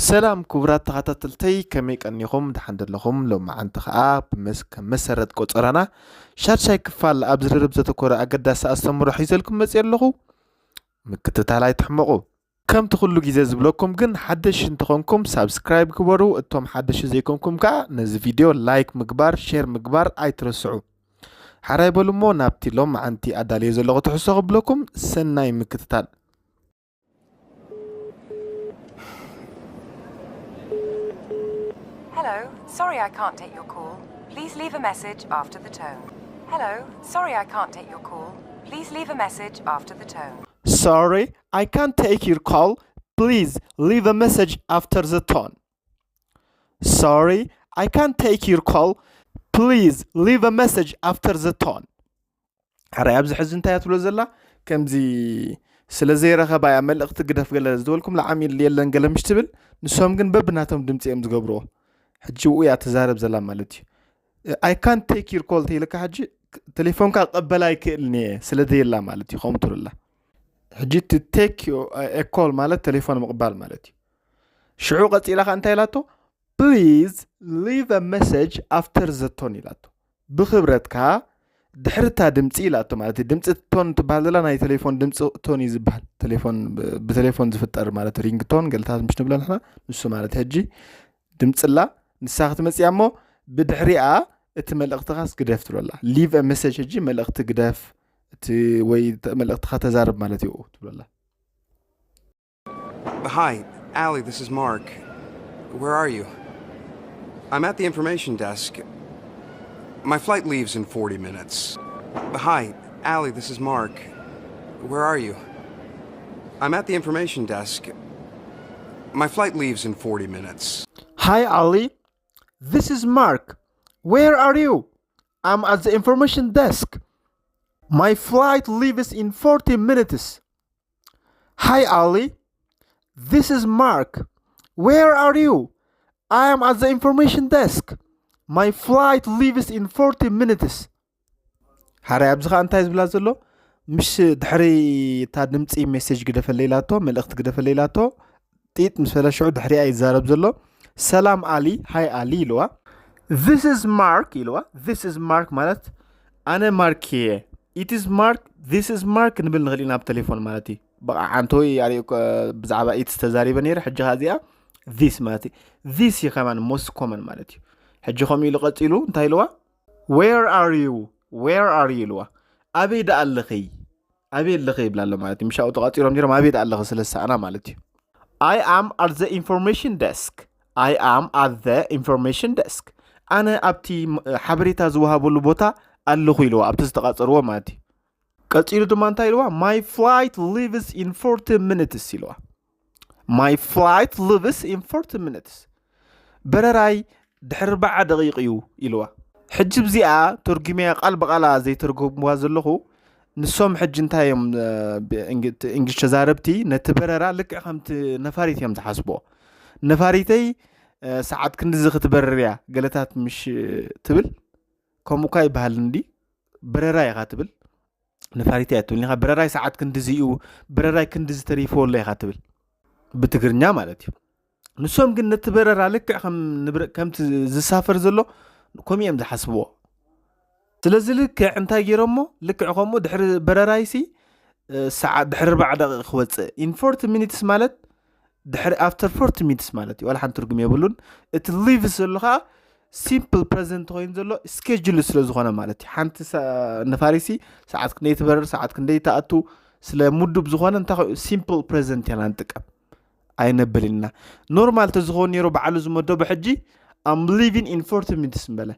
ሰላም ክቡራት ተኸታተልተይ፣ ከመይ ቀኒኹም? ደሓን ደለኹም? ሎማዓንቲ ኸኣ ብመስ-፣ ከም መሰረት ቆጸራና ሻድሻይ ክፋል ኣብ ዝርርብ ዘተኮረ ኣገዳሲ ኣስተምህሮ ሒዘልኩም መጽየ ኣለኹ። ምክትታል ኣይትሕመቑ። ከምቲ ኩሉ ግዜ ዝብለኩም ግን ሓደሽ እንተኾንኩም ሳብስክራይብ ግበሩ። እቶም ሓደሽ ዘይኮንኩም ከኣ ነዚ ቪድዮ ላይክ ምግባር፣ ሼር ምግባር ኣይትረስዑ። ሓራይ በሉ እሞ ናብቲ ሎማዓንቲ ኣዳልየ ዘለኹ ትሕዝቶ ክብለኩም። ሰናይ ምክትታል። Hello, sorry I can't take your call. Please leave a message after the tone. Hello, sorry I can't take your call. Please leave a message after the tone. Sorry, I can't take your call. Please leave a message after the tone. Sorry, I can't take your call. Please leave a message after the tone. ሕራይ ኣብዚ ሕዚ እንታይ እያ ትብሎ ዘላ? ከምዚ ስለ ዘይረኸባ እያ መልእኽቲ ግደፍ ገለ ዝበልኩም ለዓም የለን ገለ ምሽ ትብል። ንሶም ግን በብናቶም ድምፂ እዮም ዝገብርዎ። ሕጂ ውኡ እያ ትዛረብ ዘላ ማለት እዩ። I can't take your call ተይልካ ሕጂ ቴሌፎንካ ቀበል ኣይክእልን እየ ስለ ዘየላ ማለት እዩ ከምኡ ትብላ። ሕጂ to take your call ማለት ቴሌፎን ምቕባል ማለት እዩ። ሽዑ ቀፂላ ከ እንታይ ኢላቶ? Please leave a message after the tone ኢላቶ። ብክብረትካ ድሕርታ ድምፂ ኢላቶ ማለት እዩ። ድምፂ ቶን ትበሃል ዘላ ናይ ቴሌፎን ድምፂ ቶን እዩ ዝበሃል። ቴሌፎን ብቴሌፎን ዝፍጠር ማለት ሪንግ ቶን ገልታት ምሽ ንብሎ ንሕና ንሱ ማለት ሕጂ ድምፅላ ንሳ ክትመፅያ እሞ ብድሕሪኣ እቲ መልእኽትኻስ ግደፍ ትብለላ። Leave a message ሕጂ መልእኽቲ ግደፍ እቲ ወይ መልእኽትኻ ተዛርብ ማለት እዩ ትብለላ። Hi, Allie, this is Mark. Where are you? I'm at the information desk. My flight leaves in forty minutes. Hi, Allie, this is Mark. Where are you? I'm at the information desk. My flight leaves in forty minutes. Hi, Ali. This is Mark. Where are you? I'm at the information desk. My flight leaves in forty minutes. Hi, Ali. This is Mark. Where are you? I am at the information desk. My flight leaves in forty minutes. ሓራይ ኣብዚ ኸዓ እንታይ ዝብላ ዘሎ? ምሽ ድሕሪ እታ ድምፂ ሜሴጅ ግደፈለይ ኢላቶ፣ መልእኽቲ ግደፈለይ ኢላቶ። ጢጥ ምስ በለ ሽዑ ድሕሪኣ ይዛረብ ዘሎ። ሰላም ኣሊ፣ ሃይ ኣሊ ኢልዋ። This is Mark ኢልዋ። This is Mark ማለት ኣነ ማርክ እየ። It is Mark, this is Mark ንብል ንኽእል ኢና ኣብ ቴሌፎን ማለት እዩ። ብቕዓንቶ ኣሪኦ ብዛዕባ ኢትስ ተዛሪበ ነይረ። ሕጂ ኸዓ እዚኣ this ማለት እዩ። This እዩ ከማን most common ማለት እዩ። ሕጂ ከምኡ ኢሉ ቀፂሉ እንታይ ኢልዋ? Where are you? Where are you ኢልዋ። ኣበይ ደኣ ኣለኺ? ኣበይ ኣለኺ ይብላ ኣሎ ማለት እዩ። ምሻኡ ተቋፂሮም ነይሮም ኣበይ ደኣ ኣለኺ ስለ ዝሰኣና ማለት እዩ። I am at the information desk. I am at the information desk. ኣነ ኣብቲ ሓበሬታ ዝወሃበሉ ቦታ ኣለኹ ኢልዋ ኣብቲ ዝተቋፀርዎ ማለት እዩ። ቀፂሉ ድማ እንታይ ኢልዋ? My flight leaves in forty minutes ኢልዋ። My flight leaves in forty minutes. በረራይ ድሕሪ ኣርባዓ ደቂቕ እዩ ኢልዋ። ሕጂ ብዚኣ ተርጉመያ ቃል ብቓላ ዘይተርጎምዋ ዘለኹ ንሶም ሕጂ እንታይ እዮም እንግሊሽ ተዛረብቲ ነቲ በረራ ልክዕ ከምቲ ነፋሪት እዮም ዝሓስብዎ። ነፋሪተይ ሰዓት ክንድዚ ክትበርር እያ ገለታት ምሽ ትብል። ከምኡ እኳ ይበሃል እንዲ በረራ ኢኻ ትብል። ነፋሪተይ እያ ትብልኒ ኢኻ በረራይ ሰዓት ክንድዚ እዩ፣ በረራይ ክንድዚ ተሪፍዎ ኣሎ ኢኻ ትብል ብትግርኛ ማለት እዩ። ንሶም ግን ነቲ በረራ ልክዕ ከም ንብረ- ከምቲ ዝሳፈር ዘሎ ከምኡ እዮም ዝሓስብዎ። ስለዚ ልክዕ እንታይ ገይሮሞ ልክዕ ከምኡ ድሕሪ በረራይሲ ሰዓት ድሕሪ ኣርባዓ ደቂቕ ክወፅእ in forty minutes ማለት ድሕሪ after forty minutes ማለት እዩ። ዋላ ሓንቲ ትርጉም የብሉን። እቲ leaves ዘሎ ከዓ simple present ኮይኑ ዘሎ schedule ስለ ዝኾነ ማለት እዩ። ሓንቲ ነፋሪሲ ሰዓት ክንደይ ትበርር ሰዓት ክንደይ ትኣቱ ስለ ምዱብ ዝኾነ እንታይ simple present ኢና ንጥቀም ኣይነብል ኢና። ኖርማል ተዝኸውን ነይሩ ባዕሉ ዝመደቦ ሕጂ I'm leaving in forty minutes ምበለ።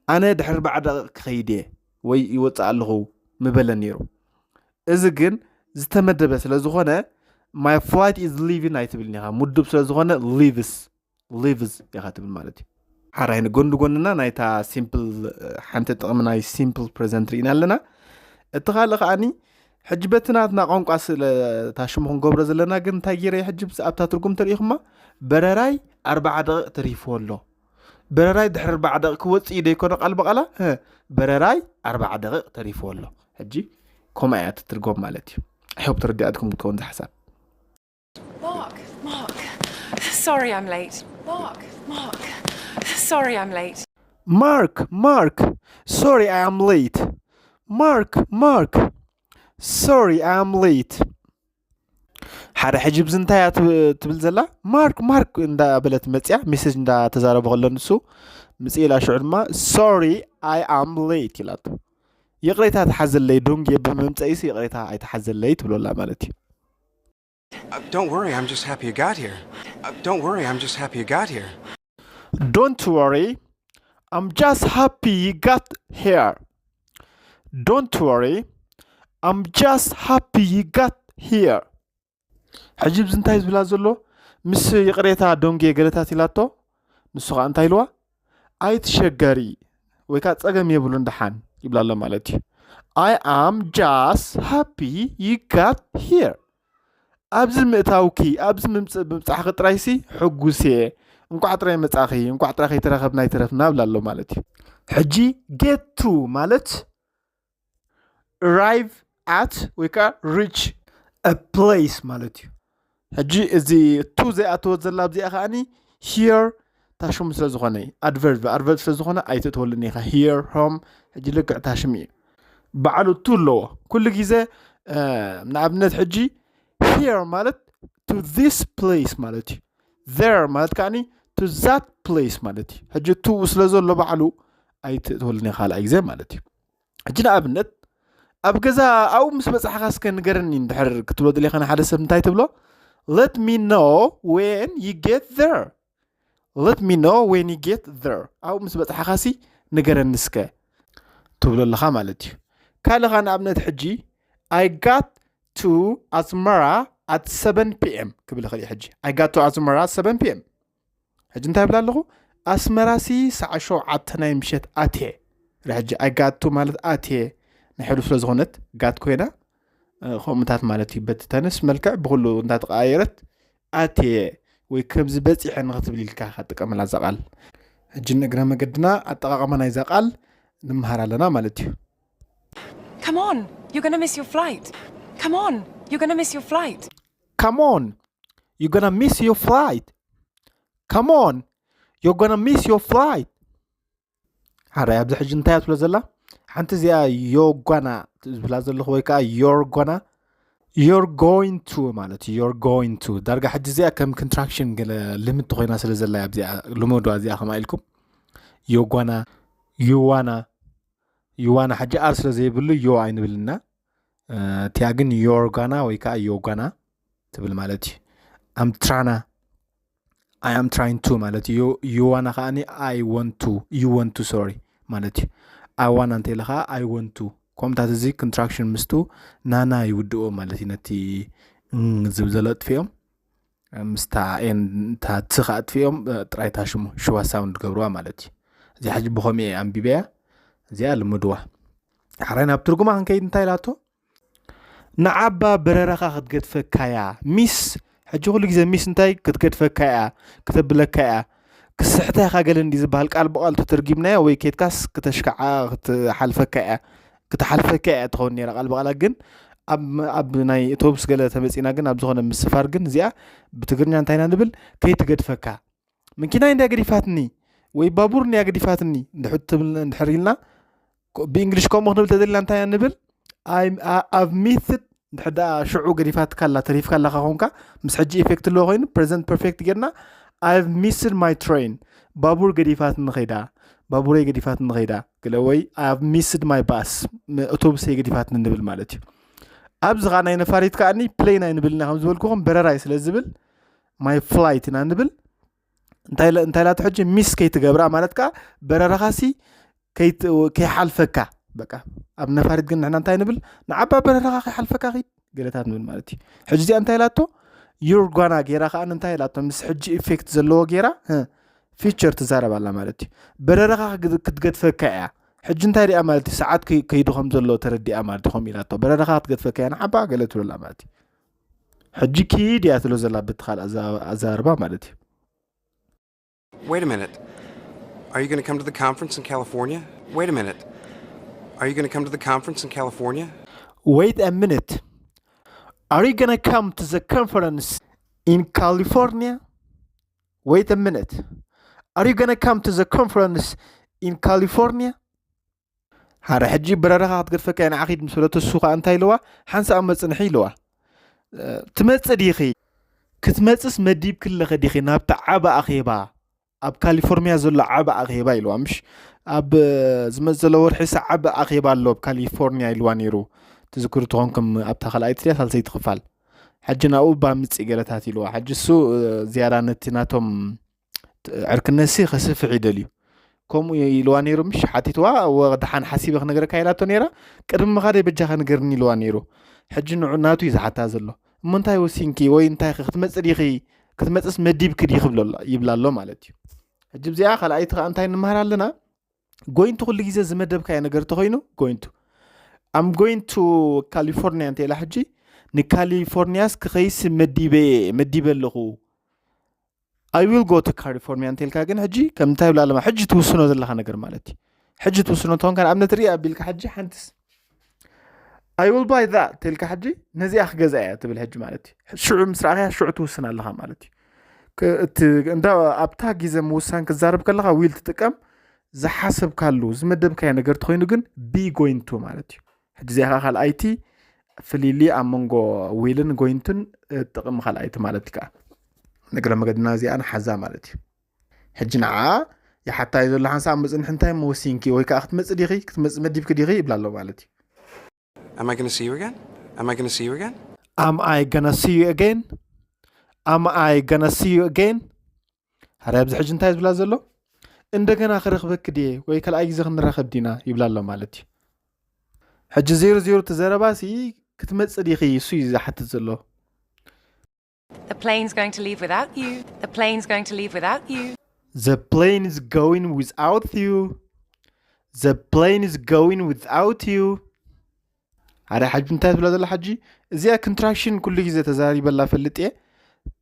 ኣነ ድሕሪ ኣርባዓ ደቂቕ ክኸይድ እየ ወይ ይወፅእ ኣለኹ ምበለ ነይሩ። እዚ ግን ዝተመደበ ስለ ዝኾነ my flight is leaving ኣይትብልን ኢኻ። ምዱብ ስለ ዝኾነ leaves leaves ኢኻ ትብል ማለት እዩ። ሓራይ ንጎኒ ጎንና ናይታ simple ሓንቲ ጥቕሚ ናይ simple present ርኢና ኣለና። እቲ ካልእ ከዓኒ ሕጂ በቲ ናትና ቋንቋ ስለ እታ ሽሙ ክንገብሮ ዘለና ግን እንታይ ገይረ ሕጂ ኣብታ ትርጉም ተሪኢኹማ በረራይ ኣርባዓ ደቂቕ ተሪፍዎ ኣሎ። በረራይ ድሕሪ ኣርባዓ ደቂቕ ክወፅእ እዩ ዘይኮነ ቃል ብቓላ በረራይ ኣርባዓ ደቂቕ ተሪፍዎ ኣሎ። ሕጂ ከምኣ እያ ትትርጎም ማለት እዩ። ሕብ ተረዲኣትኩም ክትከውን ዝሓሳብ Mark, Mark, Sorry, I'm late. Mark, Mark. Sorry, I'm late. Mark, Mark, sorry I am late. Mark, Mark, sorry I am late. ሓደ ሕጂ ብዚ እንታይ እያ ትብ- ትብል ዘላ? ማርክ ማርክ እንዳበለት መፅያ፣ ሜሴጅ እንዳተዛረበ ከሎ ንሱ ምፅእ ኢላ፣ ሽዑ ድማ sorry I am late ኢላቶ። ይቕሬታ ተሓዘለይ፣ ዶንጌ ብምምፀኢሲ ይቕሬታ ኣይተሓዘለይ ትብሎ ኣላ ማለት እዩ። Uh, don't worry, I'm just happy you got here. Uh, don't worry, I'm just happy you got here. Don't worry, I'm just happy you got here. Don't worry, I'm just happy you got here. ሕጂ ብዚ እንታይ ዝብላ ዘሎ? ምስ ይቕሬታ ዶንጌ ገለታት ኢላቶ። ንሱ ኸዓ እንታይ ኢልዋ? ኣይትሸገሪ ወይ ከዓ ፀገም የብሉን ደሓን ይብላ ኣሎ ማለት እዩ። I am just happy you got here. ኣብዚ ምእታውኪ፣ ኣብዚ ምምፅ- ምብፃሕኺ ጥራይሲ ሕጉስ እየ። እንኳዕ ጥራይ መፃኺ፣ እንኳዕ ጥራይ ከይተራኸብና ኣይተረፍና ብላ ኣሎ ማለት እዩ። ሕጂ get to ማለት arrive at ወይ ከዓ reach a place ማለት እዩ። ሕጂ እዚ to ዘይኣተወት ዘላ ኣብዚኣ ከዓኒ here ታሽሙ ስለ ዝኾነ፣ adverb adverb ስለ ዝኾነ ኣይትእትወሉን ኢኻ። Here, home፣ ሕጂ ልክዕ ታሽሙ እዩ። ባዕሉ to ኣለዎ ኩሉ ግዜ። ንኣብነት ሕጂ here ማለት to this place ማለት እዩ። There ማለት ከዓኒ to that place ማለት እዩ። ሕጂ to ስለ ዘሎ ባዕሉ ኣይትእትወሉን ኢኻ ካልኣይ ግዜ ማለት እዩ። ሕጂ ንኣብነት ኣብ ገዛ ኣብኡ ምስ በፃሕኻ እስከ ንገረኒ እንድሕር ክትብሎ ደሊኻ ንሓደ ሰብ እንታይ ትብሎ? Let me know when you get there. Let me know when you get there. ኣብኡ ምስ በፃሕኻሲ ንገረኒ እስከ ትብሎ ኣለኻ ማለት እዩ። ካልኻ ንኣብነት ሕጂ I got to Asmara at seven p.m. ክብል ይኽእል እዩ። ሕጂ I got to Asmara at seven p.m. ሕጂ እንታይ ብላ ኣለኹ? ኣስመራሲ ሰዓ ሸውዓተ ናይ ምሸት ኣትየ። ሕጂ I got to ማለት ኣትየ ናይ ሕሉፍ ስለ ዝኾነት got ኮይና ከምኡታት ማለት እዩ። በቲ ተንስ መልክዕ ብኩሉ እንዳተቀያየረት ኣትየ ወይ ከምዚ በፂሐ ንክትብል ኢልካ ከጥቀመላ እዛ ቃል። ሕጂ ንእግረ መገድና ኣጠቃቀማ ናይዛ ቃል ንምሃር ኣለና ማለት እዩ። Come on, you're gonna miss your flight. Come on, you're gonna miss your flight. Come on, you're gonna miss your flight. Come on, you're gonna miss your flight. ሓራይ ኣብዚ ሕጂ እንታይ እያ ትብሎ ዘላ? ሓንቲ እዚኣ ዮጓና ዝብላ ዘለኹ ወይ ከዓ ዮርጎና፣ you're going to ማለት እዩ። You're going to ዳርጋ ሕጂ እዚኣ ከም contraction ገለ ልምዲ ኮይና ስለ ዘላ እያ ኣብዚኣ ልመድዋ እዚኣ ከማ ኢልኩም። ዮጓና፣ ዩዋና፣ ዩዋና ሕጂ ኣር ስለ ዘይብሉ ዮ ኣይንብልና። እቲኣ ግን ዮርጋና ወይ ከዓ ዮጓና ትብል ማለት እዩ። ኣምትራና፣ I am trying to ማለት እዩ። You wanna ከዓኒ I want to, you want to, sorry ማለት እዩ። I wanna እንተ ኢለ ከዓ I want to። ከምታት እዚ contraction ምስቱ ናና ይውድኦ ማለት እዩ። ነቲ ን ዝብል ዘሎ ኣጥፊኦም ምስታ ኤን እታ ት ከዓ ኣጥፊኦም ጥራይታ ሽሙ ሽዋ sound ገብርዋ ማለት እዩ። እዚ ሕጂ ብኸምኡ እየ ኣንቢበያ። እዚኣ ልምድዋ። ሓራይ ናብ ትርጉማ ክንከይድ እንታይ ኢላቶ? ንዓባ በረራኻ ክትገድፈካያ ሚስ። ሕጂ ኩሉ ግዜ ሚስ እንታይ ክትገድፈካያ፣ ክተብለካያ፣ ክስሕታ ኢኻ ገለ እንዲ ዝበሃል ቃል ብቃል ተተርጊምናዮ ወይ ኬድካስ ክተሽካዓ ክትሓልፈካያ ክትሓልፈካያ ትኸውን ነራ ቃል ብቃላ። ግን ኣብ ናይ ቶብስ ገለ ተመፂና ግን ኣብ ዝኾነ ምስፋር ግን እዚኣ ብትግርኛ እንታይ ኢና ንብል? ከይትገድፈካ። መኪና እንዲያ ገዲፋትኒ ወይ ባቡር እንዲያ ገዲፋትኒ እንድሕር ትብል እንድሕር ኢልና፣ ብእንግሊሽ ከምኡ ክንብል ተደልና እንታይ ንብል? I've missed። እንድሕር ደኣ ሽዑ ገዲፋትካ ኣላ ተሪፍካ ኣለካ ኮንካ፣ ምስ ሕጂ ኢፌክት ኣለዎ ኮይኑ ፕሬዘንት ፐርፌክት ጌርና፣ I've missed my train። ባቡር ገዲፋትኒ ኸይዳ፣ ባቡረይ ገዲፋትኒ ኸይዳ ገለ ወይ I've missed my bus፣ ኣውቶቡሰይ ገዲፋትኒ ንብል ማለት እዩ። ኣብዚ ከዓ ናይ ነፋሪት ከዓኒ ፕሌን ኣይንብል ኢና ከም ዝበልኩኹም በረራይ ስለ ዝብል my flight ኢና ንብል። እንታይ ኢላቶ ሕጂ? ሚስ ከይትገብራ ማለት ከዓ በረራኻሲ ከይሓልፈካ። በቃ ኣብ ነፋሪት ግን ንሕና እንታይ ንብል? ንዓባ በረራኻ ከይሓልፈካ ኺድ ገለታት ንብል ማለት እዩ። ሕጂ እዚኣ እንታይ ኢላቶ? You're gonna ጌራ ከዓ እንታይ ኢላቶ? ምስ ሕጂ ኢፌክት ዘለዎ ጌራ ፊቸር ትዛረብ ኣላ ማለት እዩ። በረራኻ ክትገድፈካ እያ። ሕጂ እንታይ ሪኣ ማለት እዩ? ሰዓት ከይዱ ከም ዘሎ ተረዲኣ ማለት እዩ። ከምኡ ኢላቶ በረራኻ ክትገድፈካ እያ ንዓባ ገለ ትብለላ ማለት እዩ። ሕጂ ኪድ እያ ትብሎ ዘላ በቲ ካልእ ኣዘራርባ ማለት እዩ። Wait a minute. Are you going to come to the conference in California? Wait a minute. Are you going to come to the conference in California? Wait a minute. Are you going to come to the conference in California? Wait a minute. Are you gonna come to the conference in California? ሓደ ሕጂ በረራኻ ክትገድፈካ እየ ንዓኺድ ምስ በለቶ እሱ ኸዓ እንታይ ኢልዋ? ሓንሳእ መጽንሒ ኢልዋ። ትመጽእ ዲኺ? ክትመጽስ መዲብኪ ኣለኺ ዲኺ ናብቲ ዓቢ ኣኼባ? ኣብ ካሊፎርኒያ ዘሎ ዓቢ ኣኼባ ኢልዋ። ምሽ ኣብ ዝመጽእ ዘሎ ወርሒ ሰ ዓቢ ኣኼባ ኣሎ ኣብ ካሊፎርኒያ ኢልዋ ነይሩ። ትዝክሩ ተኾንኩም ኣብታ ካልኣይቲ ድያ ሳልሰይቲ ክፋል። ሕጂ ናብኡ ባምጽእ ገለታት ኢልዋ። ሕጂ እሱ ዝያዳ ነቲ ናቶም ዕርክነሲ ከስፍሕ ይደልዩ። ከምኡ ኢልዋ ነይሩ ምሽ ሓቲትዋ። ወ ደሓን ሓሲበ ክነግረካ ኢላቶ ነይራ። ቅድሚ ምኻደይ በጃኻ ንገርኒ ኢልዋ ነይሩ። ሕጂ ንዑ ናቱ እዩ ዝሓታ ዘሎ። እሞ እንታይ ወሲንኪ ወይ እንታይ ኸ ክትመጽእ ዲኺ? ክትመጽእስ መዲብኪ ዲኺ ይብሎ ኣሎ- ይብላ ኣሎ ማለት እዩ። ሕጂ ብዚኣ ካልኣይቲ ኸዓ እንታይ ንመሃር ኣለና? ጎይንቱ ኩሉ ግዜ ዝመደብካዮ ነገር ተኾይኑ ጎይንቱ ኣም ጎይንቱ ካሊፎርኒያ እንተ ኢላ ሕጂ ንካሊፎርኒያስ ክኸይስ መዲበ መዲበ ኣለኹ። I will go to California እንተ ኢልካ ግን ሕጂ ከም እንታይ ይብላ ኣለማ? ሕጂ ትውስኖ ዘለኻ ነገር ማለት እዩ። ሕጂ ትውስኖ እንተኾንካ ንኣብነት ርኢ ኣቢልካ ሕጂ ሓንትስ I will buy that እንተ ኢልካ ሕጂ ነዚኣ ክገዛ እያ ትብል ሕጂ ማለት እዩ። ሽዑ ምስ ረኣኽያ ሽዑ ትውስን ኣለኻ ማለት እዩ። ክ- እቲ እንዳ ኣብታ ግዜ ምውሳን ክዛረብ ከለኻ ዊል ትጥቀም ዝሓሰብካሉ ዝመደብካዮ ነገር ተኾይኑ ግን ቢ ጎይንቱ ማለት እዩ። ሕጂ እዚኣ ከዓ ካልኣይቲ ፍልሊ ኣብ መንጎ ዊልን ጎይንቱን ጥቕሚ ካልኣይቲ ማለት እዩ ከዓ ንግረ መገድና እዚኣ ንሓዛ ማለት እዩ። ሕጂ ንዓ ይሓታዮ ዘሎ ሓንሳብ ምፅንሒ እንታይ መወሲንኪ ወይ ከዓ ክትመፅእ ዲኺ ክትመፅእ መዲብኪ ዲኺ ይብላ ኣሎ ማለት እዩ። Am I going to see you again? Am I going to see you again? Am I gonna see you again? Am I gonna see you again? ሃረ ኣብዚ ሕጂ እንታይ ዝብላ ዘሎ? እንደገና ክረኽበኪ ድየ ወይ ካልኣይ ግዜ ክንራኸብ ዲና ይብላ ኣሎ ማለት እዩ። ሕጂ ዜሮ ዜሮ እቲ ዘረባሲ ክትመጽእ ዲኺ እሱ እዩ ዝሓትት ዘሎ። The plane's going to leave without you. The plane's going to leave without you. The plane is going without you. The plane is going without you. ሓደ ሕጂ እንታይ ትብላ ዘላ ሕጂ እዚኣ ኮንትራክሽን ኩሉ ግዜ ተዛሪበላ ፈልጥ እየ።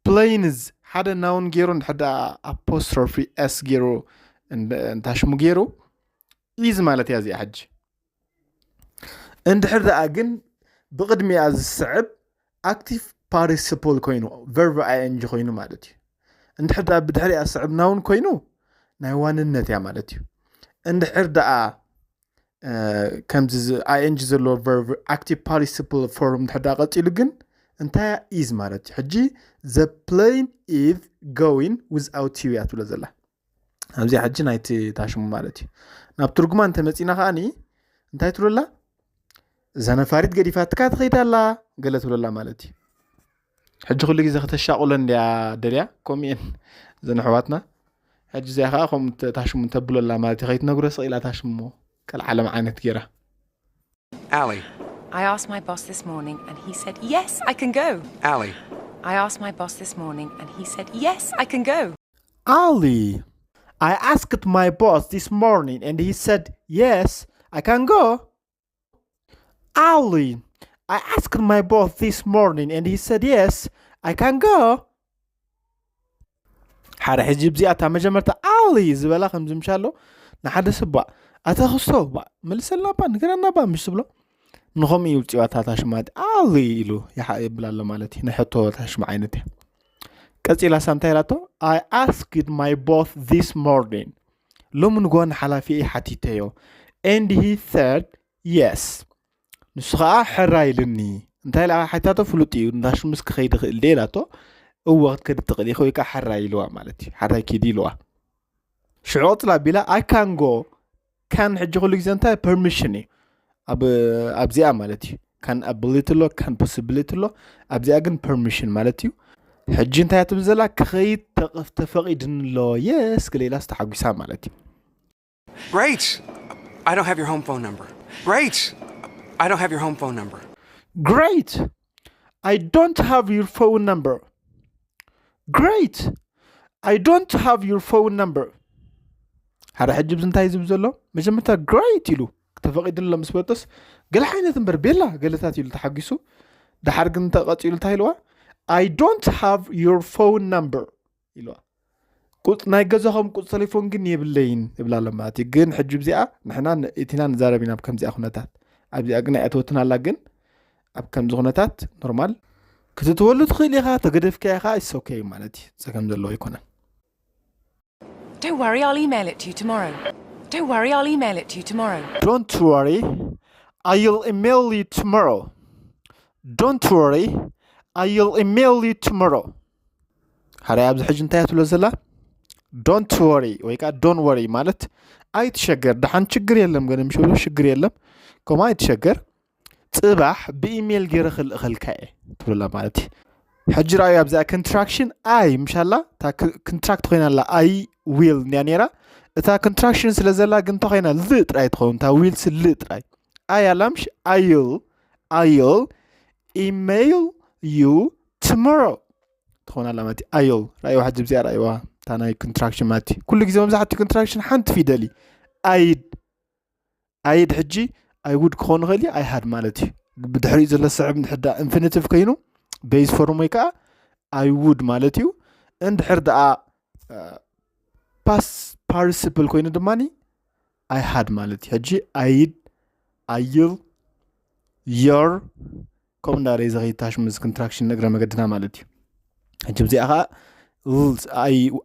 ፕሌንዝ ሓደ ናውን ገይሩ እንድሕር ደኣ ኣፖስትሮፊ ኤስ ገይሩ እንታሽሙ ገይሩ ኢዝ ማለት እያ እዚኣ ሕጂ። እንድሕር ደኣ ግን ብቕድሚኣ ዝስዕብ ኣክቲቭ ፓርቲሲፕል ኮይኑ ቨርብ ኣይኤንጂ ኮይኑ ማለት እዩ። እንድሕር ደኣ ብድሕሪኣ ዝስዕብ ናውን ኮይኑ ናይ ዋንነት እያ ማለት እዩ። እንድሕር ደኣ ከምዚ ኣይኤንጂ ዘለዎ ቨርብ ኣክቲቭ ፓርቲሲፕል ፎርም እንድሕር ደኣ ቀፂሉ ግን እንታይ ኢዝ ማለት እዩ። ሕጂ the plane is going without you እያ ትብሎ ዘላ። ኣብዚ ሕጂ ናይቲ ታሽሙ ማለት እዩ። ናብ ትርጉማ እንተመፂና ከዓኒ እንታይ ትብለላ? እዛ ነፋሪት ገዲፋትካ ትኸይድ ኣላ ገለ ትብለላ ማለት እዩ። ሕጂ ኩሉ ግዜ ከተሻቑለን ድያ ደልያ? ከምኡ እየን እዘን ኣሕዋትና። ሕጂ እዚኣ ከዓ ከምኡ ተ- ታሽሙ እንተብለላ ማለት እዩ። ከይትነግሮ ስቕ ኢላ ታሽሙ ቀልዓለም ዓይነት ገይራ። Allie, I asked my boss this morning and he said, "Yes, I can go." Allie, I asked my boss this morning and he said, "Yes, I can go." Ali, I asked my boss this morning and he said, "Yes, I can go." Ali, I asked my boss this morning and he said, "Yes, I can go." ሓደ ሕጂ ብዚኣታ መጀመርታ ኣሊ ዝበላ ከምዚ ምሻ ኣሎ ንሓደ ስባ ኣታ ክስቶ ባ መልሰልና ባ ንገረና ባ ምሽ ትብሎ ንኸምኡ እዩ ውፅዋታ ታሽማት ኣሊ ኢሉ ይሓ- ይብል ኣሎ ማለት እዩ ናይ ሕቶ ታሽማ ዓይነት እያ። ቀፂላ ሳ እንታይ ኢላቶ? I asked my boss this morning. ሎሚ ንጎ ንሓላፊ ሓቲተዮ and he said yes. ንሱ ከዓ ሕራ ኢልኒ እንታይ ኢላ ሓቲታቶ ፍሉጥ እዩ እንዳሽሙስ ክኸይድ ይኽእል ደ ኢላቶ። እወ ክትከድ ትኽእል ኢኸ ወይ ከዓ ሕራ ኢልዋ ማለት እዩ። ሕራይ ኪድ ኢልዋ። ሽዑ ቅፅላ ኣቢላ I can go ካን ሕጂ ኩሉ ግዜ እንታይ ፐርሚሽን እዩ ኣብ ኣብዚኣ ማለት እዩ። ካን ኣቢሊቲ ኣሎ ካን ፖሲቢሊቲ ኣሎ። ኣብዚኣ ግን ፐርሚሽን ማለት እዩ። ሕጂ እንታይ እያ ትብል ዘላ ክኸይድ ተቐፍ ተፈቒድኒ ኣሎ የስ ክልኢላስ ተሓጒሳ ማለት እዩ። Great. I don't have your home phone number. Great. I don't have your home phone number. Great. I don't have your phone number. Great. I don't have your phone number. ሓደ ሕጂ ብዚ እንታይ ዝብል ዘሎ መጀመርታ ግሬት ኢሉ ተፈቒድሎ ምስ በልጦስ ገለ ዓይነት እምበር ቤላ ገለታት ኢሉ ተሓጒሱ ድሓር ግን ተቐፂሉ እንታይ ኢልዋ I don't have your phone number ኢልዋ ቁፅ ናይ ገዛኹም ቁፅ ቴሌፎን ግን የብለይን ይብላ ኣሎ ማለት እዩ ግን ሕጂ ብዚኣ ንሕና እቲና ንዛረብ ኢና ኣብ ከምዚኣ ኩነታት ኣብዚኣ ግን ኣይኣተወትን ኣላ ግን ኣብ ከምዚ ኩነታት ኖርማል ክትትወሉ ትኽእል ኢኻ ተገደፍካ ኢኻ ኢስ ኦኬ ማለት እዩ ጸገም ዘለዎ ኣይኮነን Don't worry, I'll email it to you tomorrow. Don't worry, I'll email it to you tomorrow. Don't worry, I'll email you tomorrow. Don't worry, I'll email you tomorrow. ሓደ ኣብዚ ሕጂ እንታይ ትብሎ ዘላ? Don't worry ወይ ከዓ don't worry ማለት ኣይትሸገር፣ ደሓን ችግር የለም፣ ግን ምሽ ሽግር የለም፣ ከምኡ ኣይትሸገር፣ ፅባሕ ብኢሜይል ገይረ ክልእኸልካ እየ ትብላ ማለት እዩ። ሕጂ ረኣዩ ኣብዚኣ contraction I ምሻላ፣ contract ኮይና ኣላ፣ I will እንድያ ነይራ። እታ contraction ስለ ዘላ ግን እንታይ ኮይና? ል ጥራይ ትኸውን፣ እታ will ስ ል ጥራይ። I ኣላ ምሽ? I'll I'll email you tomorrow ትኾን ኣላ ማለት እዩ። I'll ረኣይዋ፣ ሕጂ ብዚኣ ረኣይዋ፣ እታ ናይ contraction ማለት እዩ። ኩሉ ግዜ መብዛሕትኡ contraction ሓንቲ ፊደል እዩ። I'd I'd ሕጂ I would ክኾን ይኽእል እዩ፣ I had ማለት እዩ። ብድሕሪኡ ዘሎ ስዕብ እንድሕር ደኣ infinitive ኮይኑ base form ወይ ከዓ I would ማለት እዩ። እንድሕር ደኣ past participle ኮይኑ ድማ I had ማለት እዩ። ሕጂ I'd I'll your ከምኡ እንዳበለ እዩ ዝኸይድ ታሽሙ እዚ contraction ንእግረ መገድና ማለት እዩ። ሕጂ ብዚኣ ከዓ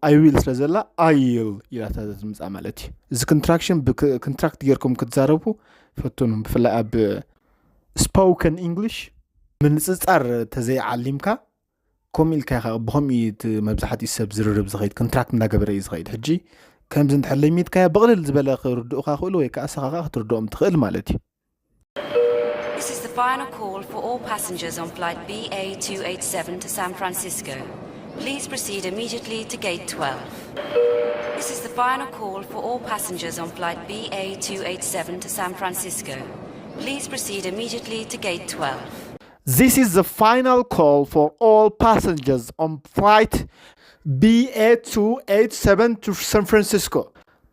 I will ስለ ዘላ I'll ኢላታ ትምፃ ማለት እዩ። እዚ contraction contract ጌርኩም ክትዛረቡ ፈትኑ። ብፍላይ ኣብ spoken English ምንፅፃር ተዘይዓሊምካ ከምኡ ኢልካ ኢኻ፣ ብኸምኡ እዩ እቲ መብዛሕትኡ ሰብ ዝርርብ ዝኸይድ፣ contract እንዳገበረ እዩ ዝኸይድ። ሕጂ ከምዚ እንድሕር ለሚድካዮ ብቕልል ዝበለ ክርድኡኻ ክእሉ ወይ ከዓ ንስኻ ከዓ ክትርድኦም ትኽእል ማለት እዩ። This is the final call for all passengers on flight B A two eight seven to San Francisco. Please proceed immediately to gate twelve. This is the final call for all passengers on flight B A two eight seven to San Francisco. Please proceed immediately to gate twelve. This is the final call for all passengers on flight B A two eight seven to San Francisco.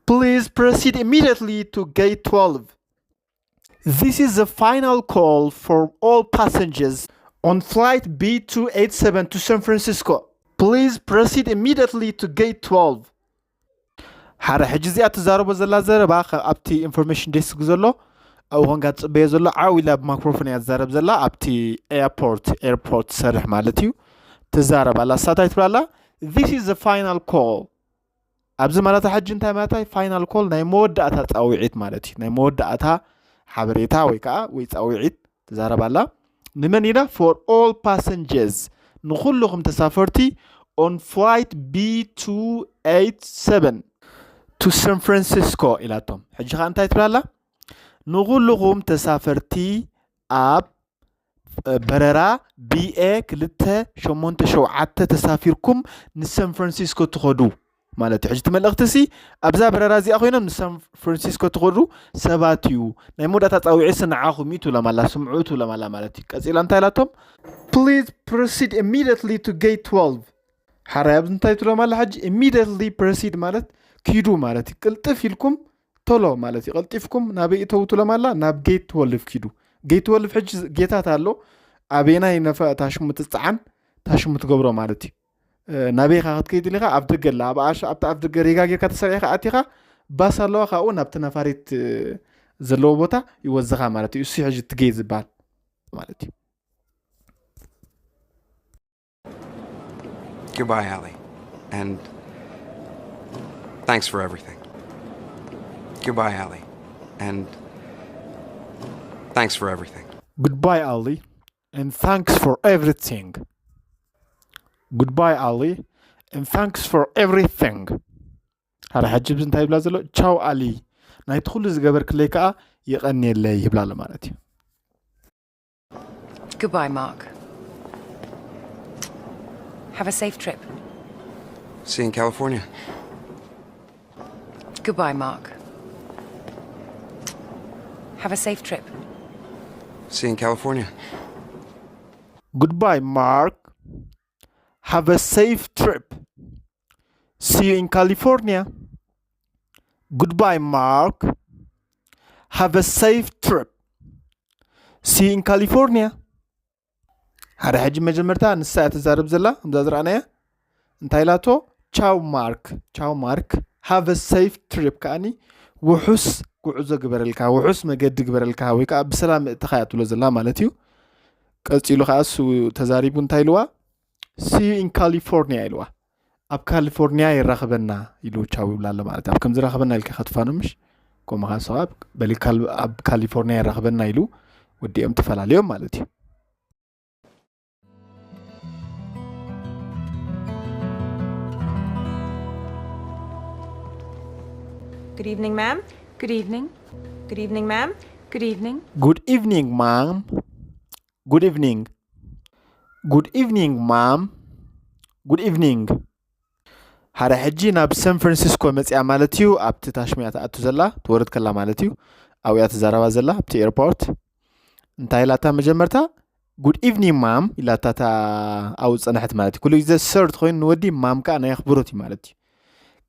Please proceed immediately to gate twelve. This is the final call for all passengers on flight B two eight seven to San Francisco. Please proceed immediately to gate twelve. ሓደ ሕጂ እዚኣ ትዛረቦ ዘላ ዘረባ ከ-፣ ኣብቲ information desk ዘሎ ኣብኡ ኮንካ ትፅበዮ ዘሎ ዓው ኢላ ብ microphone እያ ትዛረብ ዘላ፣ ኣብቲ airport airport ትሰርሕ ማለት እዩ። ትዛረብ ኣላ፣ እሳ እንታይ ትብላ ኣላ? This is the final call። ኣብዚ ማለታ ሕጂ እንታይ ማለታ? Final call ናይ መወዳእታ ፃውዒት ማለት እዩ። ናይ መወዳእታ ሓበሬታ ወይ ከዓ ወይ ፃውዒት ትዛረብ ኣላ። ንመን ኢላ? For all passengers፣ ንኩልኹም ተሳፈርቲ on flight B two eight seven to San Francisco ኢላቶም። ሕጂ ከዓ እንታይ ትብላ ኣላ? ንኩልኹም ተሳፈርቲ ኣብ በረራ B A ክልተ ሸሞንተ ሸውዓተ ተሳፊርኩም ንሳን ፍራንሲስኮ ትኸዱ ማለት እዩ። ሕጂ እቲ መልእኽቲ ሲ ኣብዛ በረራ እዚኣ ኮይኖም ንሳን ፍራንሲስኮ ትኸዱ ሰባት እዩ። ናይ መወዳእታ ፃውዒት ሲ ንዓኹም እዩ ትብሎም ኣላ፣ ስምዑ ትብሎም ኣላ ማለት እዩ። ቀፂላ እንታይ ኢላቶም? Please proceed immediately to gate twelve። ሓራይ ኣብዚ እንታይ ትብሎም ኣላ ሕጂ? Immediately proceed ማለት ኪዱ ማለት እዩ። ቅልጥፍ ኢልኩም ቶሎ ማለት እዩ። ቀልጢፍኩም ናበይ እተው ትብሎም ኣላ? ናብ ጌት ትወልፍ ኪዱ። ጌት ትወልፍ ሕጂ ጌታት ኣሎ። ኣበየናይ ነፈ እታ ሽሙ ትፀዓን እታ ሽሙ ትገብሮ ማለት እዩ። እ፣ ናበይ ኢኻ ክትከይድ ኢኻ? ኣብ ደገ ኣላ። ኣብ ኣሽ-፣ ኣብቲ ኣፍ ደገ ሪጋ ጌርካ ተሰሪዕካ ኣቲኻ ባስ ኣለዋ፣ ካብኡ ናብቲ ነፋሪት፣ እ፣ ዘለዎ ቦታ ይወዝኻ ማለት እዩ። እሱ ሕጂ እቲ ጌት ዝበሃል ማለት እዩ። Goodbye, Allie. And thanks for everything. Goodbye, Allie. And thanks for everything. Goodbye, Ali, and thanks for everything. Goodbye, Ali, and thanks for everything. ሓደ ሕጂ ብዚ እንታይ ይብላ ዘሎ? ቻው ኣሊ፣ ናይቲ ኩሉ ዝገበርክለይ ከዓ የቐንየለይ ይብላ ኣሎ ማለት እዩ። Goodbye, Mark. Have a safe trip. See you in California. Goodbye, Mark. Have a safe trip. See you in California. Goodbye, Mark. Have a safe trip. See you in California. Goodbye, Mark. Have a safe trip. See you in California. ሓደ ሕጂ መጀመርታ ንሳ እያ ትዛረብ ዘላ፣ ከምዛ ዝረኣናያ እንታይ ኢላቶ? ቻው ማርክ፣ ቻው ማርክ፣ have a safe trip፣ ከኣኒ ውሑስ ጉዕዞ ግበረልካ፣ ውሑስ መገዲ ግበረልካ፣ ወይ ከዓ ብሰላም እትኻ እያ ትብሎ ዘላ ማለት እዩ። ቀፂሉ ከዓ እሱ ተዛሪቡ እንታይ ኢልዋ? See you in California ኢልዋ። ኣብ ካሊፎርኒያ የራኽበና ኢሉ ቻው ይብላ ኣሎ ማለት እዩ። ኣብ ከም ዝራኽበና ኢልካ ከትፋኑ ምሽ ከምኡ ኸዓ ሰብኣብ በሊ ኣብ ካሊፎርኒያ የራኽበና ኢሉ ወዲኦም ተፈላለዮም ማለት እዩ። Good evening, ma'am. Good evening. Good evening, ma'am. Good evening. Good evening, ma'am. Good evening. Good evening. ሓደ ሕጂ ናብ ሳን ፍራንሲስኮ መፅያ ማለት እዩ። ኣብቲ ታሽሚያ ትኣቱ ዘላ ትወርድ ከላ ማለት እዩ። ኣብያ ትዛረባ ዘላ ኣብቲ ኤርፖርት እንታይ ኢላታ መጀመርታ good evening ma'am ኢላታ ኣብኡ ዝፀንሐት ማለት እዩ። ኩሉ ግዜ ሰር ትኮይኑ ንወዲ ማም ከዓ ናይ ኣኽብሮት እዩ ማለት እዩ።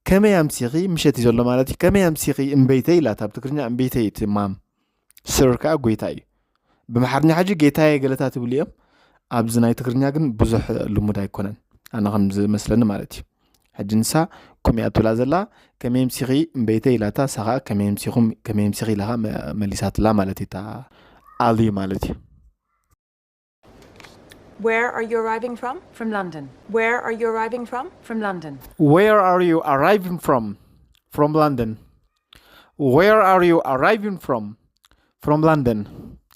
ከመይ ኣምሲኺ ምሸት እዩ ዘሎ ማለት እዩ። ከመይ ኣምሲኺ እምበይተ ኢላታ ኣብ ትግርኛ እምበይተ እዩ እቲ ማም። ስር ከዓ ጎይታ እዩ። ብመሓርኛ ሕጂ ጌታየ ገለታ ትብሉ እዮም። ኣብዚ ናይ ትግርኛ ግን ብዙሕ ልሙድ ኣይኮነን ኣነ ከም ዝመስለኒ ማለት እዩ። ሕጂ ንሳ ኩሚያ ትብላ ዘላ ከመይ ምሲኺ እምበይተ ኢላታ እሳ ከዓ ከመይ ምሲኹም ከመይ ምሲኺ ኢላኻ መሊሳትላ ማለት እዩ። ኣልዩ ማለት እዩ። Where are you arriving from? From London. Where are you arriving from? From London. Where are you arriving from? From London. Where are you arriving from? From London.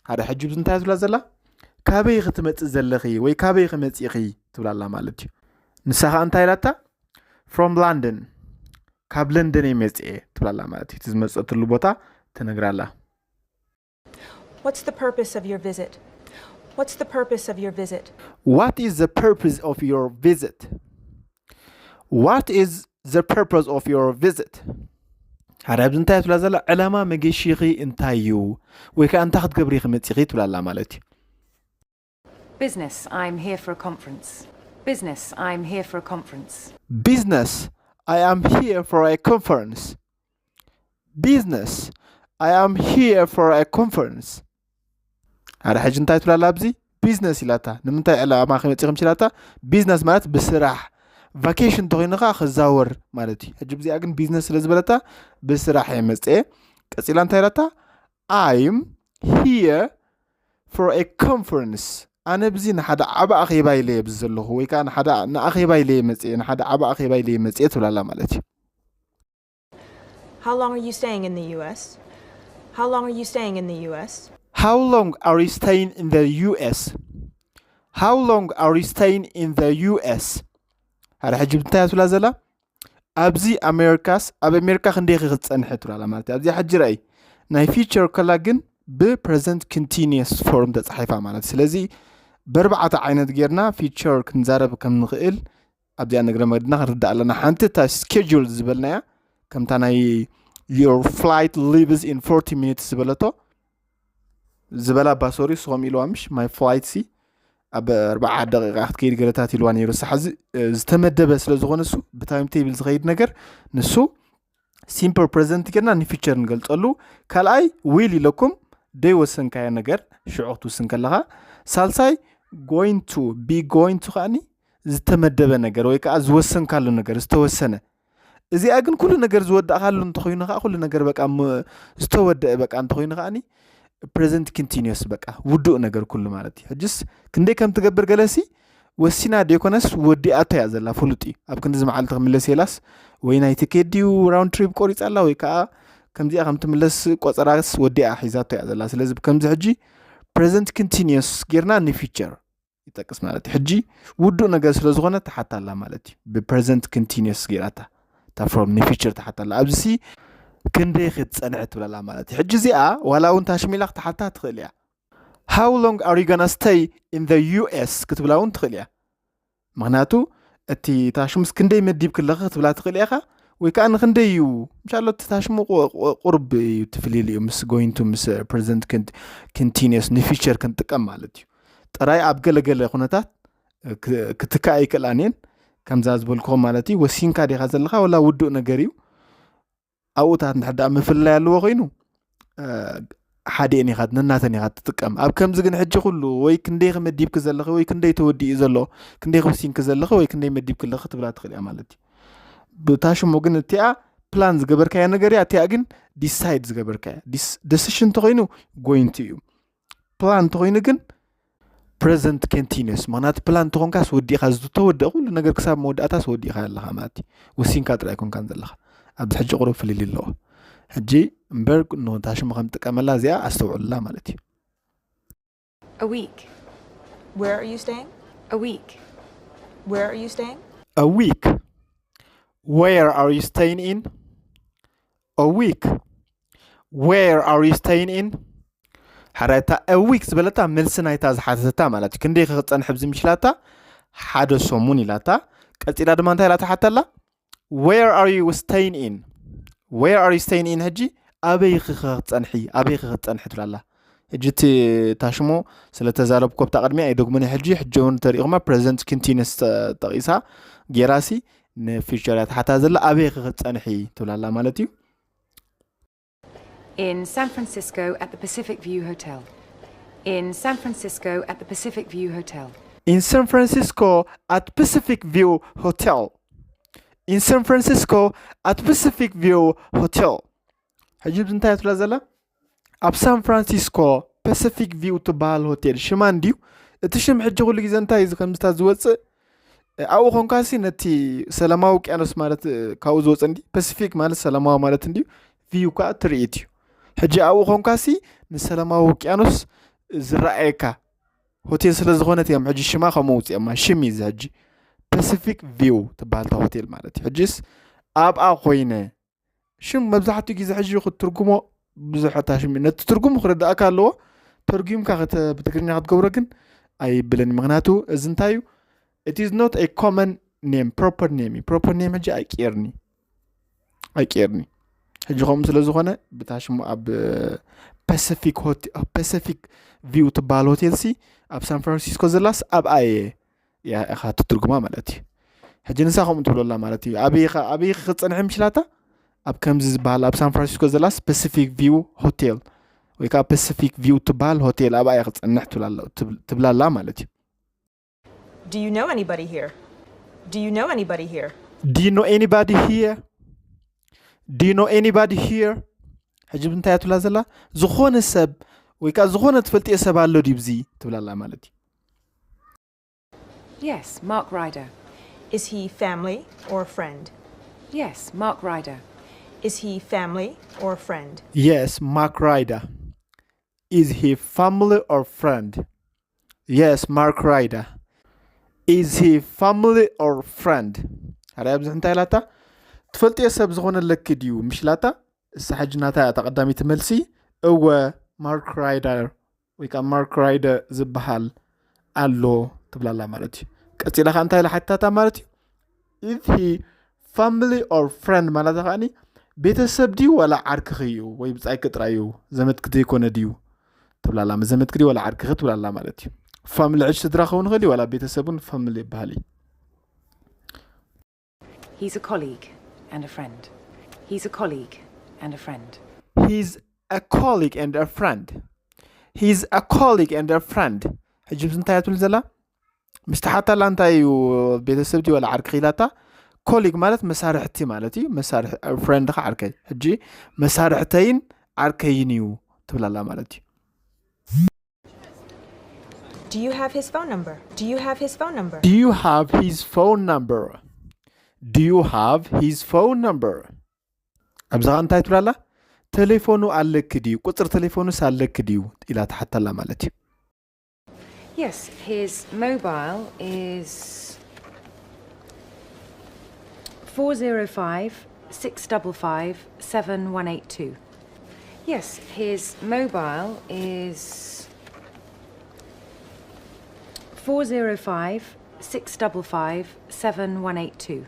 ሓደ ሕጂ ብዚ እንታይ ትብላ ዘላ? ካበይ ክትመጽእ ዘለኺ ወይ ካበይ ክመጽኢኺ ትብላላ ማለት እዩ። ንሳ ኸዓ እንታይ ኢላታ? From London. ካብ ለንደን እየ መጽኤ ትብላላ ማለት እዩ። እቲ ዝመጸትሉ ቦታ ትነግራላ። What's the purpose of your visit? What's the purpose of your visit? What is the purpose of your visit? What is the purpose of your visit? ሓደ ኣብዚ እንታይ ትብላ ዘላ ዕላማ መገሽኺ እንታይ እዩ ወይ ከዓ እንታይ ክትገብሪ ክመፂኺ ትብላላ ማለት እዩ። Business, I'm here for a conference. Business, I'm here for a conference. Business, I am here for a conference. Business, I am here for a conference. ሓደ ሕጂ እንታይ ትብላላ ኣብዚ ቢዝነስ ኢላታ ንምንታይ ዕላማ ከመፅእ ከምችላታ ቢዝነስ ማለት ብስራሕ ቫኬሽን እንተኮይኑ ከዓ ክዛወር ማለት እዩ። ሕጂ ብዚኣ ግን ቢዝነስ ስለ ዝበለታ ብስራሕ እየ መፅአ። ቀፂላ እንታይ ኢላታ? I'm here for a conference። ኣነ ብዚ ንሓደ ዓበ ኣኼባ ኢለ እየ ብዚ ዘለኹ ወይ ከዓ ንሓደ ንኣኼባ ኢለ እየ መፅአ ንሓደ ዓበ ኣኼባ ኢለ እየ መፅአ ትብላላ ማለት እዩ። How long are you staying in the U S? How long are you staying in the U S? How long are you staying in the U S? How long are you staying in the U S? ሓደ ሕጂ እንታይ ትብላ ዘላ ኣብዚ ኣሜሪካስ ኣብ ኣሜሪካ ክንደይ ክትፀንሐ ትብላላ ማለት እዩ። ኣብዚ ሕጂ ራእይ ናይ ፊቸር ከላ ግን ብፕረዘንት ኮንቲኒየስ ፎርም ተፃሒፋ ማለት ስለዚ በርባዕተ ዓይነት ጌርና ፊቸር ክንዛረብ ከም ንኽእል ኣብዚኣ ነግረ መድና ክንርዳእ ኣለና። ሓንቲ እታ ስኬጁል ዝበልናያ ከምታ ናይ your flight leaves in forty minutes ዝበለቶ ዝበላ ባሶሪ ስኾም ኢልዋ ምሽ my flight ሲ ኣብ ኣርባዓ ደቂቃ ክትከይድ ገለታት ኢልዋ ነይሩ። ሳሓዚ ዝተመደበ ስለ ዝኾነ እሱ ብታይም ቴብል ዝኸይድ ነገር ንሱ ሲምፕል ፕረዘንት ጌርና ንፊቸር ንገልፀሉ። ካልኣይ ዊል ኢለኩም ደይወሰንካዮ ነገር ሽዑ ክትውስን ከለኻ። ሳልሳይ going to be going to ከዓኒ ዝተመደበ ነገር ወይ ከዓ ዝወሰንካሉ ነገር ዝተወሰነ። እዚኣ ግን ኩሉ ነገር ዝወዳእካሉ እንተኮይኑ ከዓ ኩሉ ነገር በቃ ዝተወደአ በቃ እንተኮይኑ ከዓኒ ፕረዘንት ኮንቲኒየስ በቃ ውዱእ ነገር ኩሉ ማለት እዩ። ሕጅስ ክንደይ ከም ትገብር ገለሲ ወሲና ደይኮነስ ወዲኣቶ እያ ዘላ ፍሉጥ እዩ። ኣብ ክንዲ ዝመዓልቲ ክምለስ የላስ ወይ ናይ ትኬት ድዩ ራውንድ ትሪፕ ቆሪፃ ኣላ ወይ ከዓ ከምዚኣ ከም ትምለስ ቆፀራስ ወዲኣ ሒዛቶ እያ ዘላ። ስለዚ ብከምዚ ሕጂ ፕረዘንት ኮንቲኒየስ ጌርና ንፊቸር ይጠቅስ ማለት እዩ። ሕጂ ውዱእ ነገር ስለ ዝኾነ ትሓታ ኣላ ማለት እዩ። ብፕረዘንት ኮንቲኒየስ ጌራታ እታ ፎርም ንፊቸር ትሓታ ኣላ። ኣብዚ ሲ ክንደይ ክትፀንሕ ትብላላ ማለት እዩ። ሕጂ እዚኣ ዋላ እውን ታሽሚላ ክትሓታ ትኽእል እያ። How long are you gonna stay in the U S ክትብላ እውን ትኽእል እያ። ምክንያቱ እቲ ታሽሙስ ክንደይ መዲብ ክለኽ ክትብላ ትኽእል ኢኻ ወይ ከዓ ንክንደይ እዩ ምሻሎ እቲ ታሽሙ ቁርብ እዩ ትፍልል እዩ ምስ going to ምስ ፕረዘንት ኮንቲኒየስ ንፊቸር ክንጥቀም ማለት እዩ። ጥራይ ኣብ ገለገለ ኩነታት ክትከኣ ይክእላን እየን ከምዛ ዝበልክኹም ማለት እዩ። ወሲንካ ዲኻ ዘለኻ ወላ ውዱእ ነገር እዩ። ኣብኡታት እንድሕር ደኣ ምፍልላይ ኣለዎ ኮይኑ ሓዲኤን ኢኻ ነናተን ኢኻ ትጥቀም። ኣብ ከምዚ ግን ሕጂ ኩሉ ወይ ክንደይ ክመዲብኪ ዘለኺ ወይ ክንደይ ተወዲኡ ዘሎ ክንደይ ክውሲንኪ ዘለኺ ወይ ክንደይ መዲብኪ ኣለኺ ክትብላ ትኽእል እያ ማለት እዩ። ብታ ሽሙ ግን እቲኣ ፕላን ዝገበርካያ ነገር እያ። እቲኣ ግን ዲሳይድ ዝገበርካያ ደሲሽን እንተኮይኑ ጎይንቲ እዩ። ፕላን እንተኮይኑ ግን present continuous። ምክንያቱ ፕላን እንተኾንካስ ወዲእካ ዝተወደእ ኩሉ ነገር ክሳብ መወዳእታስ ወዲእካ ኣለኻ ማለት እዩ። ወሲንካ ጥራይ ኣይኮንካን ዘለኻ። ኣብዚ ሕጂ ቁሩብ ፍልልይ ኣለዎ። ሕጂ እምበር ንታ ሽሙ ከም ጥቀመላ እዚኣ ኣስተውዕሉላ ማለት እዩ። A week. Where are you staying? A week. Where are you staying? A week. Where are you staying in? A week. Where are you staying in? ሓራይታ a week ዝበለታ መልሲ ናይታ ዝሓተተታ ማለት እዩ። ክንደይ ክፀንሕ ብዚ ምሽላታ ሓደ ሰሙን ኢላታ። ቀፂላ ድማ እንታይ ኢላ ተሓተላ? Where are you staying in? Where are you staying in? ሕጂ ኣበይ ክኸ ክትፀንሒ ኣበይ ክኸ ክትፀንሒ ትብላላ። ሕጂ እቲ ታሽሞ ስለተዛረብኮ ብታ ቅድሚያ ኣይደግሙን። ሕጂ ሕጂ እውን ተሪእኹማ present continuous ጠቂሳ ጌራሲ ንፊቸር እያ ተሓታ ዘላ። ኣበይ ክኸ ክትፀንሒ ትብላላ ማለት እዩ። In San Francisco at the Pacific View Hotel. In San Francisco at the Pacific View Hotel. In San Francisco at Pacific View Hotel. In San Francisco at Pacific View Hotel. ሕጂ ብዚ እንታይ ትብላ ዘላ? ኣብ ሳን ፍራንሲስኮ ፓሲፊክ ቪው ትበሃል ሆቴል ሽማ እንድዩ። እቲ ሽም ሕጂ ኩሉ ግዜ እንታይ እዩ ከምዝታ ዝወፅእ? ኣብኡ ኮንካሲ ነቲ ሰላማዊ ውቅያኖስ ማለት ካብኡ ዝወፅእ እንዲ ፓሲፊክ ማለት ሰላማዊ ማለት እንድዩ። ቪው ከዓ ትርኢት እዩ። ሕጂ ኣብኡ ኮንካሲ ንሰላማዊ ውቅያኖስ ዝረኣየካ ሆቴል ስለ ዝኾነት እዮም ሕጂ ሽማ ከምኡ ውፅኦማ። ሽም እዩ እዚ ሕጂ ፓሲፊክ ቪው ትበሃል እታ ሆቴል ማለት እዩ። ሕጂስ ኣብኣ ኮይነ ሽም መብዛሕትኡ ግዜ ሕጂ ክትትርጉሞ ብዙሕ እታ ሽም ነቲ ትርጉሙ ክርዳእካ ኣለዎ። ተርጉምካ ከተ ብትግርኛ ክትገብሮ ግን ኣይብልን። ምክንያቱ እዚ እንታይ እዩ? It is not a common name, proper name እዩ። Proper name ሕጂ ኣይቅየርኒ ኣይቅየርኒ። ሕጂ ከምኡ ስለ ዝኾነ ብታ ሽሙ ኣብ ፓሲፊክ ሆቴ ፓሲፊክ ቪው ትበሃል ሆቴል ሲ ኣብ ሳን ፍራንሲስኮ ዘላስ ኣብኣ እየ ኢኻ ትትርጉማ ማለት እዩ። ሕጂ ንሳ ከምኡ ትብለላ ማለት እዩ። ኣበይ ኢኻ ኣበይ ኢኻ ክትጸንሒ ምሽላታ ኣብ ከምዚ ዝበሃል ኣብ ሳን ፍራንሲስኮ ዘላስ ፓሲፊክ ቪው ሆቴል ወይ ከዓ ፓሲፊክ ቪው ትበሃል ሆቴል ኣብኣ እየ ክጸንሕ ትብላላ ማለት እዩ። Do you know anybody here? Do you know anybody here? Do you know anybody here? Do you know anybody here? ሕጂ እንታይ ትብላ ዘላ? ዝኾነ ሰብ ወይ ከዓ ዝኾነ ትፈልጥዮ ሰብ ኣሎ ድዩ ብዚ ትብላላ ማለት እዩ። Yes, Mark Ryder. Is he family or friend? Yes, Mark Ryder. Is he family or friend? Yes, Mark Ryder. Is he family or friend? Yes, Mark Ryder. Is he family or friend? ሓደ ኣብዚ እንታይ ኢላታ? ትፈልጥዮ ሰብ ዝኾነ ኣለኪ ድዩ ምሽ ኢላታ? እሳ ሕጂ ናታ እያ እታ ቀዳመይቲ መልሲ። እወ ማርክ ራይደር ወይ ከዓ ማርክ ራይደር ዝበሃል ኣሎ ትብላላ ማለት እዩ። ቀፂላ ከዓ እንታይ ኢላ ሓቲታታ ማለት እዩ? Is he family or friend ማለት ከዓኒ ቤተሰብ ድዩ ዋላ ዓርክኺ እዩ ወይ ብፃይኪ ጥራይ እዩ ዘመድኪ ዘይኮነ ድዩ ትብላላ። ዘመድኪ ድዩ ዋላ ዓርክኺ ትብላላ ማለት እዩ። ፋሚሊ ዕሽ ስድራ ክኸውን ይኽእል እዩ ዋላ ቤተሰብ እውን ፋሚሊ ይበሃል እዩ። He's a colleague and a friend. He's a colleague and a friend. He's a colleague and a friend. He's a colleague and a friend. ሕጂ ብዚ እንታይ ትብል ዘላ? ምስ ተሓታላ እንታይ እዩ ቤተሰብ ድዩ ዋላ ዓርኪ ኢላታ? ኮሊግ ማለት መሳርሕቲ ማለት እዩ። መሳርሒ ፍሬንድ ካ ዓርከይ። ሕጂ መሳርሕተይን ዓርከይን እዩ ትብላላ ማለት እዩ። Do you have his phone number? Do you have his phone number? Do you have his phone number? Do you have his phone number? ኣብዛ እንታይ ትብላላ? ቴሌፎኑ ኣለኪ ድዩ? ቁፅሪ ቴሌፎኑስ ኣለኪ ድዩ ኢላ ትሓተላ ማለት እዩ። Yes, his mobile is four zero five six double five seven one eight two. Yes, his mobile is four zero five six double five seven one eight two.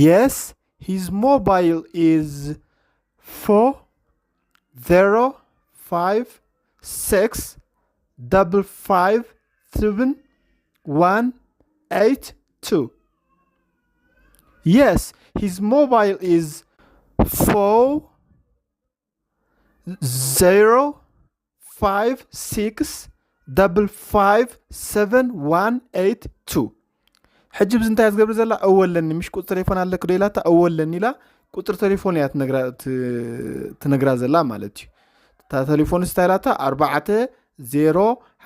Yes, his mobile is four zero five six double five seven one eight two. Yes, his mobile is four zero five six double five seven one eight two. ሕጂ ብዚ እንታይ ትገብር ዘላ? እወ ኣለኒ፣ ምሽ ቁፅሪ ቴሌፎን ኣለክ ዶ ኢላታ፣ እወ ኣለኒ ኢላ ቁፅሪ ቴሌፎን እያ ትነግራ ዘላ ማለት እዩ። እታ ቴሌፎን ስታይላታ ኣርባዕተ ዜሮ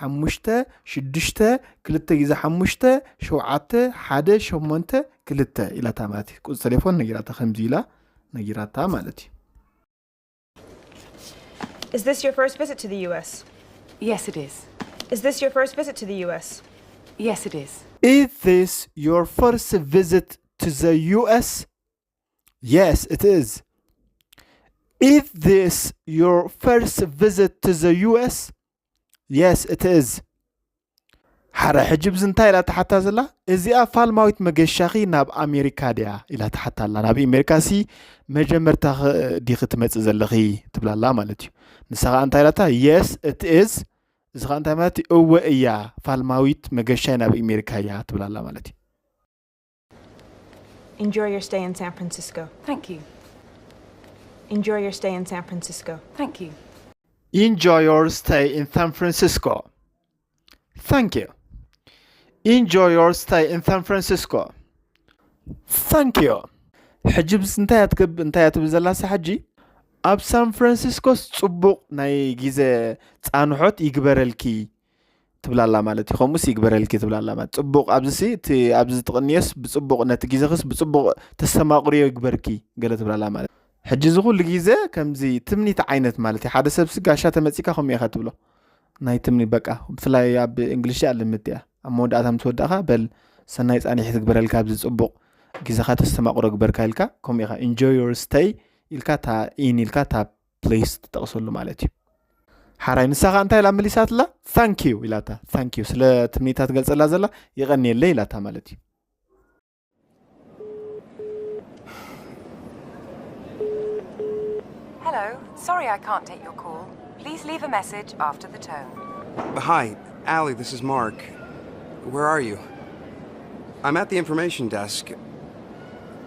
ሓሙሽተ ሽዱሽተ ክልተ ግዜ ሓሙሽተ ሸውዓተ ሓደ ሸሞንተ ክልተ ኢላታ ማለት እዩ። ቁጽሪ ቴሌፎን ነጊራታ፣ ከምዚ ኢላ ነጊራታ ማለት እዩ። Is this your first visit to the U S? Yes, it is. Is this your first visit to the U S? Yes, it is. Is this your first visit to the U S? Yes, it is. Is this your first visit to the U S? Yes, it is. ሓረ ሕጂ ብዚ እንታይ ኢላ ትሓታ ዘላ? እዚኣ ፋልማዊት መገሻኺ ናብ ኣሜሪካ ድያ ኢላ ትሓታ ኣላ። ናብ ኣሜሪካ ሲ መጀመርታ ዲኺ ትመጽእ ዘለኺ ትብላላ ማለት እዩ። ንሳ ኸዓ እንታይ ኢላታ? Yes, it is። እዚ ኸዓ እንታይ ማለት እዩ? እወ እያ፣ ፋልማዊት መገሻይ ናብ ኣሜሪካ እያ ትብላላ ማለት እዩ። Enjoy your stay in San Francisco. Thank you. Enjoy your stay in San Francisco. Thank you. Enjoy your stay in San Francisco. Thank you. Enjoy your stay in San Francisco. Thank you. ሕጂ ብስ እንታይ እያ ትብል ዘላሳ? ሕጂ ኣብ ሳን ፍራንሲስኮስ ጽቡቕ ናይ ግዜ ጻንሖት ይግበረልኪ ትብላላ ማለት እዩ። ከምኡስ ይግበረልኪ ትብላላ ማለት ጽቡቕ። ኣብዚ ሲ እቲ ኣብዚ ትቕንየስ ብጽቡቕ፣ ነቲ ግዜኽስ ብጽቡቕ ተስተማቕርዮ ይግበርኪ ገለ ትብላላ ማለት። ሕጂ እዚ ኩሉ ግዜ ከምዚ ትምኒት ዓይነት ማለት እዩ። ሓደ ሰብ ሲ ጋሻ ተመጺካ ከምኡ ኢኻ ትብሎ። ናይ ትምኒት በቃ፣ ብፍላይ ኣብ እንግሊሽ እያ ልምድ እያ። ኣብ መወዳእታ ምስ ወዳእኻ በል ሰናይ ጻኒሒት ግበረልካ፣ ኣብዚ ጽቡቕ ግዜኻ ተስተማቕሮ ግበርካ ኢልካ ከምኡ ኢኻ። Enjoy your stay ኢልካ እታ in ኢልካ እታ place ትጠቕሰሉ ማለት እዩ። ሓራይ ንሳ ኸዓ እንታይ ኢላ መሊሳትላ? Thank you ኢላታ። Thank you ስለ ትምኒታ ትገልጸላ ዘላ፣ ይቐንየለይ ኢላታ ማለት እዩ። Hello, sorry I can't take your call. Please leave a message after the tone. Hi, Allie, this is Mark. Where are you? I'm at the information desk.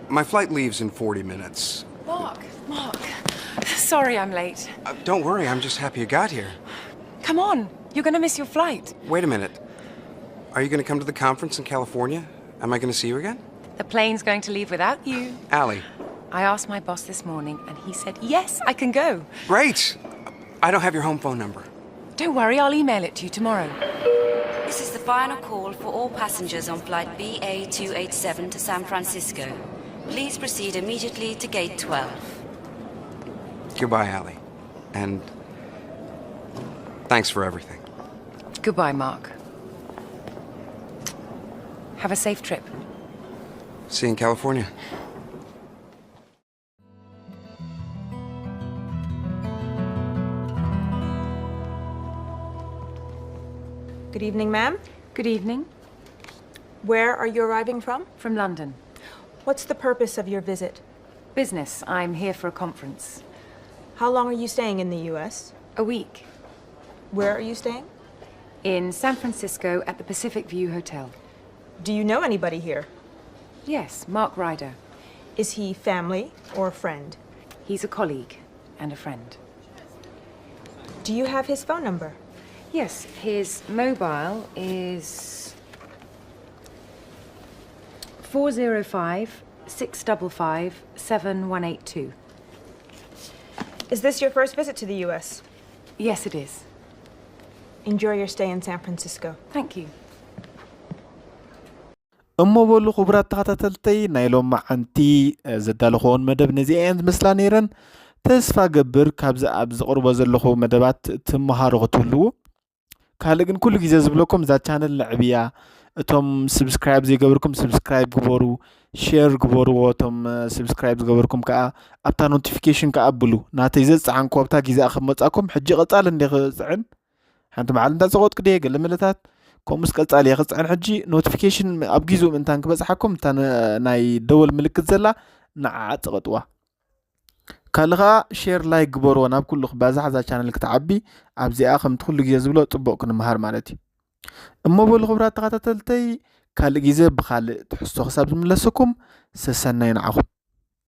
My flight leaves in forty minutes. Mark, Mark, sorry I'm late. Uh, don't worry, I'm just happy you got here. Come on, you're going to miss your flight. Wait a minute. Are you going to come to the conference in California? Am I going to see you again? The plane's going to leave without you. Allie. I asked my boss this morning and he said, yes, I can go. Great! I don't have your home phone number. Don't worry, I'll email it to you tomorrow. This is the final call for all passengers on flight B A two eight seven to San Francisco. Please proceed immediately to gate twelve. Goodbye, Allie. And thanks for everything. Goodbye, Mark. Have a safe trip. See you in California. Good evening, ma'am. Good evening. Where are you arriving from? From London. What's the purpose of your visit? Business. I'm here for a conference. How long are you staying in the U S? A week. Where are you staying? In San Francisco at the Pacific View Hotel. Do you know anybody here? Yes, Mark Ryder. Is he family or a friend? He's a colleague and a friend. Do you have his phone number? Yes, his mobile is four zero five, six double five, seven one eight two. Is this your first visit to the U S? Yes, it is. Enjoy your stay in San Francisco. Thank you. እሞ በሉ ክቡራት ተኸታተልተይ፣ ናይ ሎማዓንቲ ዘዳለኽዎን መደብ ነዚኣ እየን ዝመስላ ነይረን። ተስፋ ገብር ካብዚ ኣብ ዝቕርቦ ዘለኹ መደባት ትመሃሩ ክትህልዉ። ካልእ ግን ኩሉ ግዜ ዝብለኩም እዛ ቻነል ነዕብያ። እቶም ስብስክራይብ ዘይገበርኩም ስብስክራይብ ግበሩ፣ ሼር ግበርዎ። እቶም ስብስክራይብ ዝገበርኩም ከዓ ኣብታ ኖቲፊኬሽን ከዓ ኣብሉ። ናተይ ዘዝፀዓንኩ ኣብታ ግዜኣ ክመፃኩም ሕጂ ቀፃል እንደ ክፅዕን ሓንቲ መዓል እንዳ ዘቆጥቅ ድየ ገለ መለታት ከምኡስ ቀጻሊ እየ ክጽዕን። ሕጂ ኖቲፊኬሽን ኣብ ጊዜኡ ምእንታን ክበጽሓኩም እታ ን- ናይ ደወል ምልክት ዘላ ንዓ ጽቐጥዋ። ካልእ ኸኣ ሼር ላይክ ግበርዎ ናብ ኩሉ ክባዛሕ እዛ ቻነል ክትዓቢ ኣብዚኣ ከምቲ ኩሉ ግዜ ዝብሎ ጽቡቕ ክንመሃር ማለት እዩ። እሞ በሉ ክቡራት ተኸታተልተይ ካልእ ግዜ ብኻልእ ትሕዝቶ ክሳብ ዝምለሰኩም ሰሰናይ ንዓኹም።